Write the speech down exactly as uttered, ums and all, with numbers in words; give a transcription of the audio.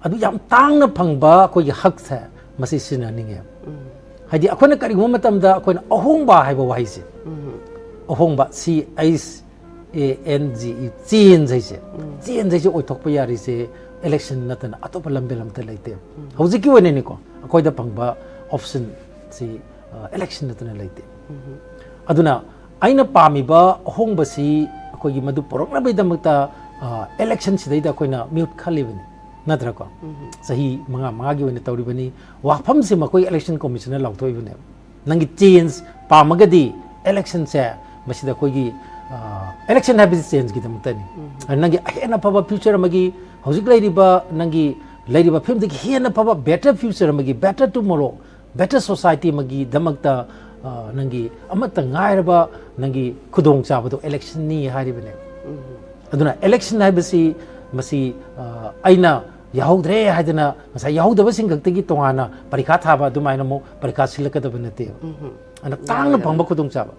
ꯑꯗꯨ ꯌꯥꯝ ꯇꯥꯡꯅ ꯐꯪꯕ ꯑꯩꯈꯣꯏꯒꯤ ꯍꯛꯁꯦ ꯃꯁꯤ ꯁꯤꯖꯤꯟꯅꯅꯤꯡꯉꯦ꯫ ꯍꯥꯏꯗꯤ ꯑꯩꯈꯣꯏꯅ ꯀꯔꯤꯒꯨꯝꯕ ꯃꯇꯝꯗ ꯑꯩꯈꯣꯏꯅ ꯑꯍꯣꯡꯕ ꯍꯥꯏꯕ ꯋꯥꯍꯩꯁꯦ, ꯑꯍꯣꯡꯕ, C H A N G E, change ꯍꯥꯏꯁꯦ, ꯆꯦꯟꯖ ꯍꯥꯏꯁꯦ ꯑꯣꯏꯊꯣꯛꯄ ꯌꯥꯔꯤꯁꯦ ꯏꯂꯦꯛꯁꯟ ꯅꯠꯇꯅ ꯑꯇꯣꯞꯄ ꯂꯝꯕꯦꯜ ꯑꯝꯇ ꯂꯩꯇꯦ꯫ ꯍꯧꯖꯤꯛꯀꯤ ꯑꯣꯏꯅꯅꯤꯀꯣ, ꯑꯩꯈꯣꯏꯗ ꯐꯪꯕ ꯑꯣꯞꯁꯟꯁꯤ ꯏꯂꯦꯛꯁꯟ ꯅꯠꯇꯅ ꯂꯩꯇꯦ꯫ ꯑꯗꯨꯅ ꯑꯩꯅ ꯄꯥꯝꯃꯤꯕ ꯑꯍꯣꯡꯕꯁꯤ ꯑꯩꯈꯣꯏꯒꯤ ꯃꯗꯨ ꯄꯨꯔꯛꯅꯕꯒꯤꯗꯃꯛꯇ ꯏꯂꯦꯛꯁꯟꯁꯤꯗꯩꯗ ꯑꯩꯈꯣꯏꯅ ꯃꯤꯍꯨꯠ ꯈꯜꯂꯤꯕꯅꯤ, ꯅꯠꯇ꯭ꯔꯀꯣ? ꯆꯍꯤ ꯃꯉꯥ ꯃꯉꯥꯒꯤ ꯑꯣꯏꯅ ꯇꯧꯔꯤꯕꯅꯤ꯫ ꯋꯥꯐꯝꯁꯤ ꯃꯈꯣꯏ ꯏꯂꯦꯛꯁꯟ ꯀꯣꯃꯤꯁꯟꯅ ꯂꯥꯎꯊꯣꯛꯏꯕꯅꯦꯕ꯫ ꯅꯪꯒꯤ ꯆꯦꯟꯖ ꯄꯥꯝꯃꯒꯗꯤ ꯏꯂꯦꯛꯁꯟꯁꯦ ꯃꯁꯤꯗ ꯑꯩꯈꯣꯏꯒꯤ ꯏꯂꯦꯛꯁꯟ ꯍꯥꯏꯕꯁꯤ ꯆꯦꯟꯖꯀꯤꯗꯃꯛꯇꯅꯤ꯫ ꯑꯗꯨ ꯅꯪꯒꯤ ꯑꯍꯦꯟꯅ ꯐꯕ ꯐ꯭ꯌꯨꯆꯔ ꯑꯃꯒꯤ, ꯍꯧꯖꯤꯛ ꯂꯩꯔꯤꯕ ꯅꯪꯒꯤ ꯂꯩꯔꯤꯕ ꯐꯤꯕꯝꯗꯒꯤ ꯍꯦꯟꯅ ꯐꯕ ꯕꯦꯇꯔ ꯐ꯭ꯌꯨꯆꯔ ꯑꯃꯒꯤ, ꯕꯦꯇꯔ ꯇꯨꯃꯣꯔꯣ, ꯕꯦꯇꯔ ꯁꯣꯁꯥꯏꯇꯤ ꯑꯃꯒꯤꯗꯃꯛꯇ ꯅꯪꯒꯤ ꯑꯃꯠꯇ ꯉꯥꯏꯔꯕ ꯅꯪꯒꯤ ꯈꯨꯗꯣꯡꯆꯥꯕꯗꯣ ꯏꯂꯦꯛꯁꯟꯅꯤ ꯍꯥꯏꯔꯤꯕꯅꯦꯕ꯫ ꯑꯗꯨꯅ ꯏꯂꯦꯛꯁꯟ ꯍꯥꯏꯕꯁꯤ ꯃꯁꯤ ꯑꯩꯅ ꯌꯥꯍꯧꯗ꯭ꯔꯦ ꯍꯥꯏꯗꯅ ꯉꯁꯥꯏ ꯌꯥꯍꯧꯗꯕꯁꯤꯡ ꯈꯛꯇꯒꯤ ꯇꯣꯉꯥꯟꯅ ꯄꯔꯤꯈꯥ ꯊꯥꯕ ꯑꯗꯨꯃꯥꯏꯅ ꯑꯃꯨꯛ ꯄꯔꯤꯈꯥ ꯁꯤꯜꯂꯛꯀꯗꯕ ꯅꯠꯇꯦꯕ꯫ ꯑꯗꯨꯅ ꯇꯥꯡꯅ ꯐꯪꯕ ꯈꯨꯗꯣꯡꯆꯥꯕ꯫